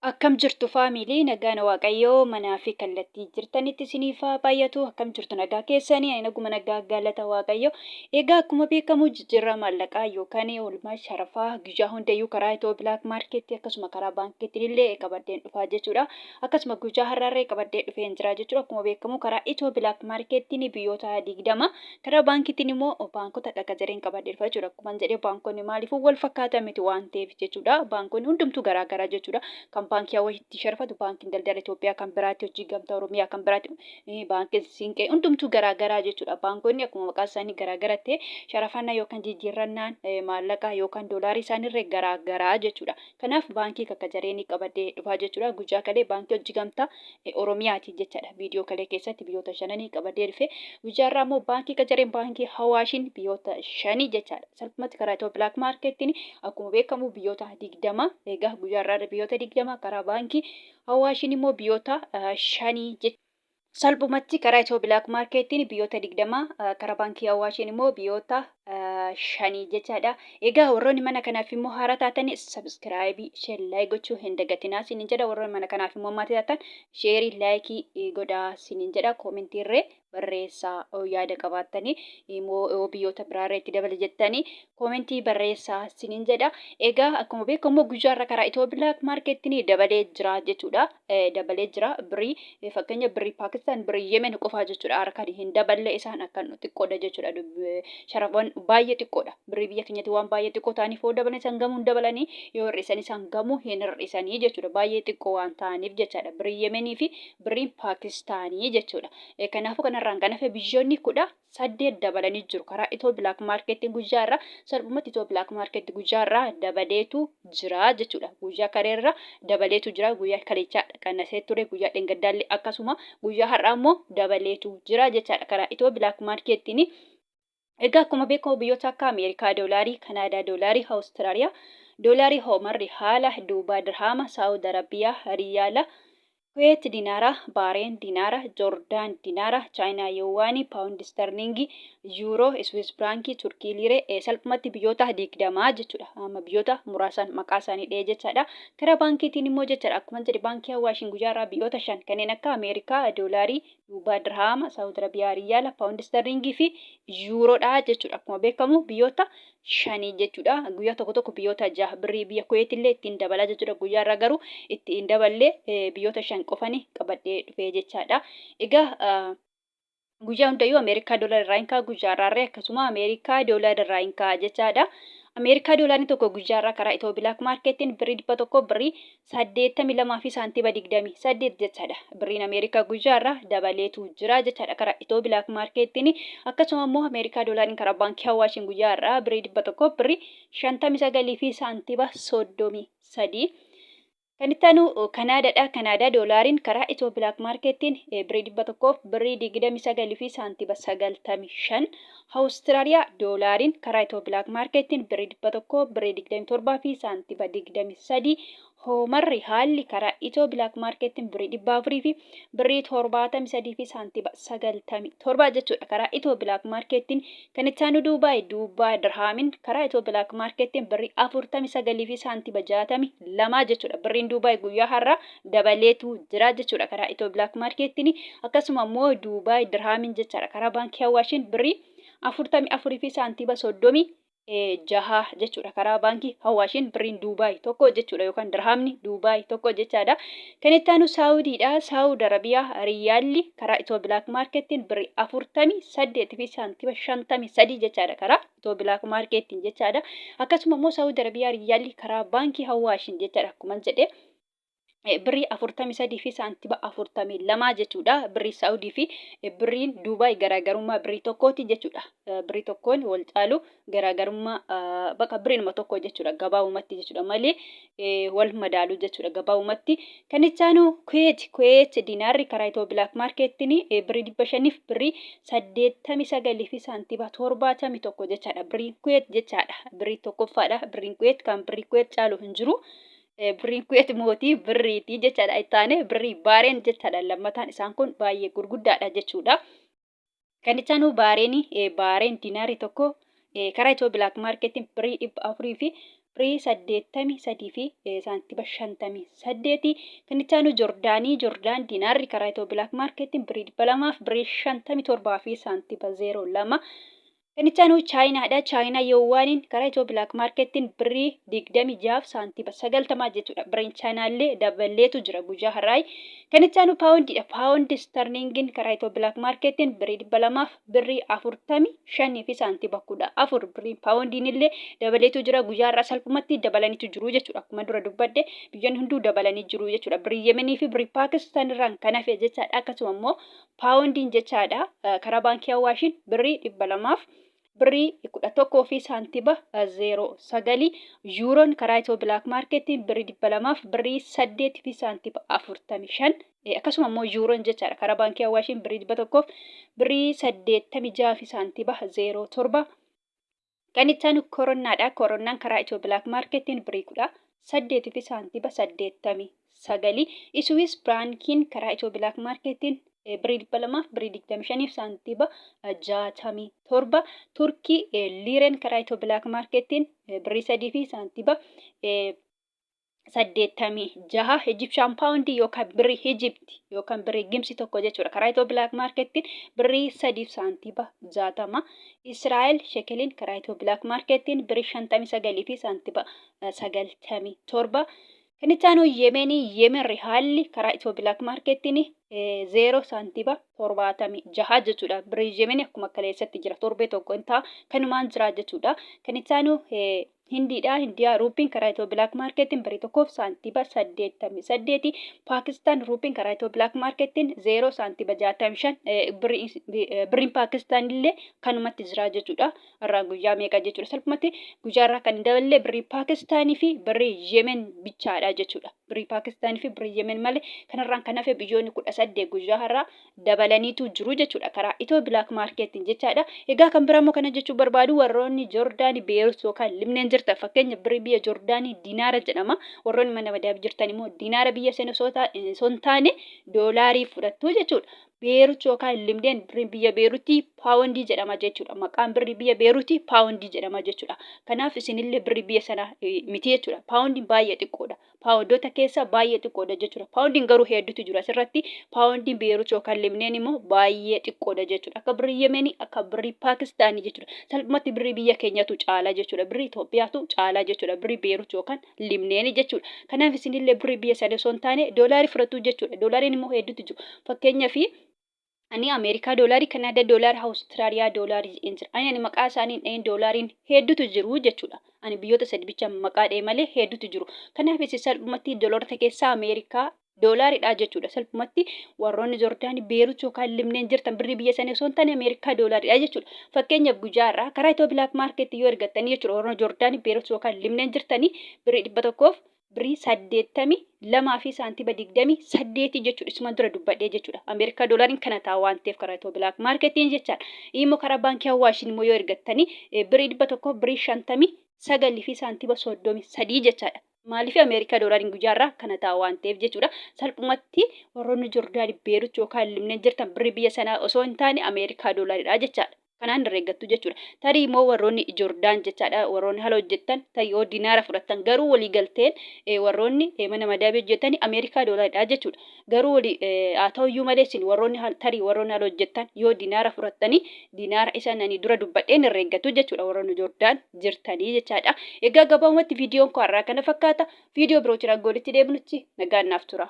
Akkam jirtu family nagaan waaqayyoo manaa fi kallattii jirtanitti isiniif haa baay'atu. Akkam jirtu, nagaa keessanii? Ani naguma, nagaa, galata Waaqayyo. Egaa akkuma beekamu jijjiirraa maallaqaa yookaan oolmaa sharafaa guyyaa hundayyuu karaa Itiyoo Black Market akkasuma karaa baankiitti illee qabadheen dhufaa jechuudha. Akkasuma guyyaa har'aarree qabadhee dhufeen jira jechuudha. Akkuma beekamu karaa Itiyoo Black Markettiin biyyoota 20, karaa baankiitiin immoo baankota qaqajareen qabadhee dhufa jechuudha. Akkuma jedhee, baankonni maaliifuu wal fakkaataa miti waan ta'eef jechuudha. Baankonni hundumtuu garaa garaa jechuudha. Kan baankii Hawaash itti sharafatu baankiin Daldala Itoophiyaa kan biraatti, Hojii Gamtaa Oromiyaa kan biraatti, baankiin Siinqee hundumtuu garaa garaa jechuudha. Baankonni akkuma maqaa isaanii garaa gara ta'e, sharafannaa yookaan jijjiirrannaan maallaqaa yookaan doolaarii isaaniirree garaa garaa jechuudha. Kanaaf baankii kakkajareenii qabadhee dhufaa jechuudha. Guyyaa kalee baankii Hojii Gamtaa Oromiyaati jechaadha. Viidiyoo kalee keessatti biyyoota shananii qabadhee dhufe. Guyyaa irraa immoo baankii qacareen baankii Hawaashiin biyyoota shanii jechaadha. Salphumatti karaa Itiyoo Black Markettiin akkuma beekamu biyyoota 20. Egaa guyyaa irraa biyyoota 20, karaa baankii Hawaashiin immoo biyyoota shanii jechuudha. Salphumatti karaa Itiyoo Black Markettiin biyyoota 20, karaa baankii Hawaashiin immoo biyyoota shanii jechaadha. Egaa warroonni mana kanaaf immoo haaraa taatan subscribe, share, like gochuu hin dagatinaa sinin jedha. Warroonni mana kanaaf immoo maatii taatan share, like godhaa sinin jedha. Comment irree barreessaa, yaada qabaattanii immoo biyyoota biraarra itti dabale jettanii comment barreessaa sinin jedha. Egaa akkuma beekamu guyyaa irra karaa Itiyoo Black Markettiin dabalee jira jechuudha. Dabalee jira birrii, fakkeenya birrii Paakistaan, birrii Yemen qofaa jechuudha. Harka hin daballe, isaan akkan xiqqoodha jechuudha. Sharafan baay'ee xiqqoodha. Birrii biyya keenyatti waan baay'ee xiqqoo ta'aniif yoo dabalan isaan gamuu hin dabalanii, yoo hir'isan isaan gamuu hin hir'isanii jechuudha. Baay'ee xiqqoo waan ta'aniif jechaadha. Birrii Yemenii fi birriin Paakistaanii jechuudha. Kanaafuu kanarraan kan hafe biyyoonni 18 dabalanii jiru. Karaa Itoo Black Market guyyaa irraa salphumatti Itoo Black Market guyyaa irraa dabaleetu jira jechuudha. Guyyaa kareerra dabaleetu jira. Guyyaa kaleechaa qannasee ture. Guyyaa dheengaddaallee akkasuma, guyyaa har'aa immoo dabaleetu jira jechaadha. Karaa Itoo Black Markettiin. Egaa akkuma beekamu biyyoota akka Ameerikaa doolaarii, Kanaadaa doolaarii, Awustiraaliyaa doolaarii, Hoomarri haala, Duubaa dirhaama, Saawud Arabiyaa riyaala, Kuweet dinaara, Baareen dinaara, Joordaan dinaara, Chaayinaa yuwaanii, Paawundi Isterliingii, Yuuroo, Iswiis Firaankii, Turkii liiree, salphumatti biyyoota 20 jechuudha. Amma biyyoota muraasaan maqaa isaanii dha'ee jechaadha. Karaa baankiitiin immoo jechaadha. Akkuma jedhe, baankii Hawaashiin guyyaa irraa biyyoota shan kanneen akka Ameerikaa doolaarii, Duubaa dirhaama, Saawud Arabiyaa riyaala, Paawundi Isterliingii fi Yuuroodha jechuudha. Akkuma beekamu biyyoota shanii jechuudha. Guyyaa tokko tokko biyyoota jaha, birrii biyya Kuweet illee ittiin dabalaa jechuudha. Guyyaa irraa garuu itti hin daballee, biyyoota shan qofani qabadhee dhufee jechaadha. Egaa guyyaa hundayyuu Ameerikaa doolara irraa hin ka'a, guyyaa irraarree akkasuma Ameerikaa doolara irraa hin ka'a jechaadha. Ameerikaa doolaarri tokko guyyaa irraa karaa Itiyoo Black Marketiin birrii 100 birrii 82 fi saantima 28 jechaadha. Birriin Ameerikaa guyyaa irraa dabaleetu jira jechaadha karaa Itiyoo Black Marketiin. Akkasuma immoo Ameerikaa doolaariin karaa baankii Hawaashiin guyyaa irraa birrii 100 birrii 59 fi saantima 33. Kan itti aanu Kanaadaadha. Kanaadaa doolaariin karaa Itiyoo Black Marketiin birrii 100 birrii 29 fi saantima 95. Awustiraaliyaa doolaariin karaa Itiyoo Black Marketiin birrii 100 birrii 27 fi saantima 23. Hoomarri haalli karaa Itiyoo Black Marketiin birrii 400 fi birrii 73 fi saantima 97 jechuudha karaa Itiyoo Black Marketiin. Kan itti aanu Duubaay, Duubaa dirhaamin karaa Itiyoo Black Marketiin birrii 49 fi saantima 62 jechuudha. Birriin Duubaay guyyaa har'aa dabaleetu jira jechuudha karaa Itiyoo Black Marketiin. Akkasuma immoo Duubaay dirhaamin jechaadha karaa baankii Hawaashiin birrii 44 fi saantima 36 jechuudha karaa baankii Hawaashiin birriin Duubaay tokko jechuudha, yookaan dirhaamni Duubaay tokko jechaadha. Kan itti aanu Saawudiidha. Saawud Arabiyaa riyaalli karaa Itiyoo Black Marketiin birrii 48 fi saantima 53 jechaadha karaa Itiyoo Black Marketiin jechaadha. Akkasuma immoo Saawud Arabiyaa riyaalli karaa baankii Hawaashiin jechaadha, akkuma jedhe, birrii 43 fi saantima 42 jechuudha. Birrii Saawudii fi birriin Duubaay garaagarummaa birrii tokkooti jechuudha. Birrii tokkoon wal caalu, garaagarummaa bakka birriinuma tokko jechuudha gabaabumatti jechuudha malee wal madaalu jechuudha gabaabumatti. Kan itti aanu Kuweet, Kuweet dinaarri karaa Itiyoo Black Marketiin birrii 500f birrii 89 fi saantima 71 jechaadha. Birriin Kuweet jechaadha. Birrii tokkoffaadha. Birriin Kuweet kan birrii Kuweet caalu hin jiru. Birriin Kuweet mootii birriiti jechaadha. Itti aanee birrii Baareen jechaadha. Lammataan isaan kun baay'ee gurguddaadha jechuudha. Kan itti aanu Baareen, Baareen dinaarri tokko karaa Itiyoo Black Marketiin birrii 400 fi Birrii 83 fi saantiba 58. Kan itti aanu Jordaanii, Jordaan diinaarri karaa Itiyoo Bilaak Maarkeettiin birrii 200 fi birrii 57 fi saantiba 02. Kan itti aanu Chaayinaadha. Chaayinaa Yoowwaaniin karaa Itiyoo Bilaak Maarkeettiin birrii 26 fi saantiba 90 jechuudha. Birriin Chaayinaallee dabaleetu jira guyyaa har'aa. Kan itti aanu Paawundiidha. Paawundi Istarliingiin karaa Itiyoo Bilaak Maarkeettiin birrii 200 fi birrii 45 fi saantiba 14. Birriin Paawundiin illee dabaleetu jira. Guyyaa har'aa salphumatti dabalaniitu jiru jechuudha. Akkuma dura dubbadhe biyyoonni hunduu dabalanii jiru jechuudha. Birrii Yemenii fi birrii Paakistaan irraan kan hafe jechaadha. Akkasuma immoo Paawundiin jechaadha karaa baankii Awaashiin birrii 200 fi birrii 11 fi saantiba 09. Yuuroon karaa Itiyoo Bilaak Maarkeettiin birrii 200 fi birrii 8 fi saantiba 45. Akkasuma immoo yuuroon jechaadha karaa baankii Awaashiin birrii 100 fi birrii 86 fi saantiba 07. Kan itti aanu koronnaadha. Koronnaan karaa Itiyoo Bilaak Maarkeettiin birrii 18 fi saantiba 89. Iswiis Biraankiin karaa Itiyoo Bilaak Maarkeettiin birrii 200 fi birrii 25 fi saantiba 67. Turkii Liireen karaa Itiyoo Bilaak Maarkeettiin birrii 3 fi saantiba 86. Egyptian Pound yookaan birrii Egypt yookaan birrii Gimsi tokko jechuudha. Karaa Itiyoo Black Markettiin birrii 3 saantiba 60. Israa'el shekeliin karaa Itiyoo Black Markettiin birrii 59 fi saantiba 97. Kan itti aanu Yemenii, Yemen Rihaalli karaa Itiyoo Black Markettiin 0 saantiba 76 jechuudha. Birrii Yemenii akkuma kaleessatti jira. Torbee tokko hin ta'a. Kanumaan jira jechuudha. Kan itti aanu Hindiidha. Hindiyaa ruupiin karaa Itiyoo Bilaak Maarkeettiin birrii tokkoof saantiba 88. Paakistaan ruupiin karaa Itiyoo Bilaak Maarkeettiin 0 saantiba 65. Birriin Paakistaan illee kanumatti jira jechuudha. Har'aa guyyaa meeqa jechuudha. Salphumatti guyyaa irraa kan hin daballe birrii Paakistaanii fi birrii Yemen bichaadha jechuudha. Birrii Paakistaanii fi birrii Yemen malee kanarraan kan hafe biyyoonni 18 guyyaa har'aa dabalaniitu jiru jechuudha karaa Itiyoo Bilaak Maarkeettiin jechaadha. Egaa kan biraa immoo kana jechuu barbaadu warroonni Joordaanii Beerut yookaan Libneen jirtan fakkeenya birrii biyya Joordaanii diinaara jedhama. Warroonni mana madaab jirtan immoo diinaara biyya sana osoo hin taane doolaarii fudhattu jechuudha. Beerut yookaan Libneen birriin biyya Beerutii paawondii jedhama jechuudha. Maqaan birrii biyya Beerutii paawondii jedhama jechuudha. Kanaaf isinillee birrii biyya sanaa miti jechuudha. Paawondiin baay'ee xiqqoodha. Paawondoota keessaa baay'ee xiqqoodha jechuudha. Paawondiin garuu hedduutu jiru asirratti. Paawondiin Beerut yookaan Libneen immoo baay'ee xiqqoodha jechuudha. Akka birrii Yemenii, akka birrii Paakistaanii jechuudha. Salphumatti birrii biyya keenyatu caala jechuudha. Birrii Itoophiyaatu caala jechuudha. Birrii Beerut yookaan Libneen jechuudha. Kanaaf isinillee birrii biyya sana osoo hin taane doolaarii fudhattu jechuudha. Doolaariin immoo hedduutu jiru. Fakkeenyaaf ani Ameerikaa doolaarii, Kanaadaa doolaarii, Awustiraaliyaa doolaarii jedheen jira. Ani maqaa isaanii hin dhahin doolaariin hedduutu jiru jechuudha. Ani biyyoota sadi bicha maqaa dha'e malee hedduutu jiru. Kanaaf isin salphumatti doolaarota keessaa Ameerikaa doolaariidha jechuudha. Salphumatti warroonni Joordaanii, Beerut yookaan Libneen jirtan birrii biyya sanii osoo hin taane Ameerikaa doolaariidha jechuudha. Fakkeenyaaf guyyaa irraa karaa Itiyoo Bilaak Maarkeetti yoo ergattanii jechuudha warroonni Joordaanii, Beerut yookaan Libneen jirtanii birrii 100 birrii 82 fi saantiba 28 jechuudha. Isuma dura dubbadhee jechuudha. Ameerikaa doolaariin kana ta'a waan ta'eef karaa Itiyoo Bilaak Maarkeetiin jechaadha. Immoo karaa baankii Awaashiin immoo yoo ergattanii birrii 100 birrii 59 fi saantiba 33 jechaadha. Maaliif Ameerikaa doolaariin guyyaa irraa kana ta'a waan ta'eef jechuudha. Salphumatti warroonni Jordaanii, Beerut yookaan Libneen jirtan birrii biyya sanaa osoo hin taane Ameerikaa doolaariidha jechaadha. Kanaan herreeggattu jechuudha. Tarii immoo warroonni Jordaan jechaadha warroonni hala hojjettan tarii yoo dinaara fudhattan garuu walii galteen warroonni mana madaabii hojjettani Ameerikaa doolaridha jechuudha. Garuu walii haa ta'uyyuu malee isin warroonni tarii warroonni hala hojjettan yoo dinaara fudhattanii dinaara isa nani dura dubbadheen herreeggattu jechuudha warroonni Jordaan jirtanii jechaadha. Egaa gabaabumatti viidiyoon koo har'aa kana fakkaata. Viidiyoo birootiin hanga walitti deebinutti nagaan naaf tura.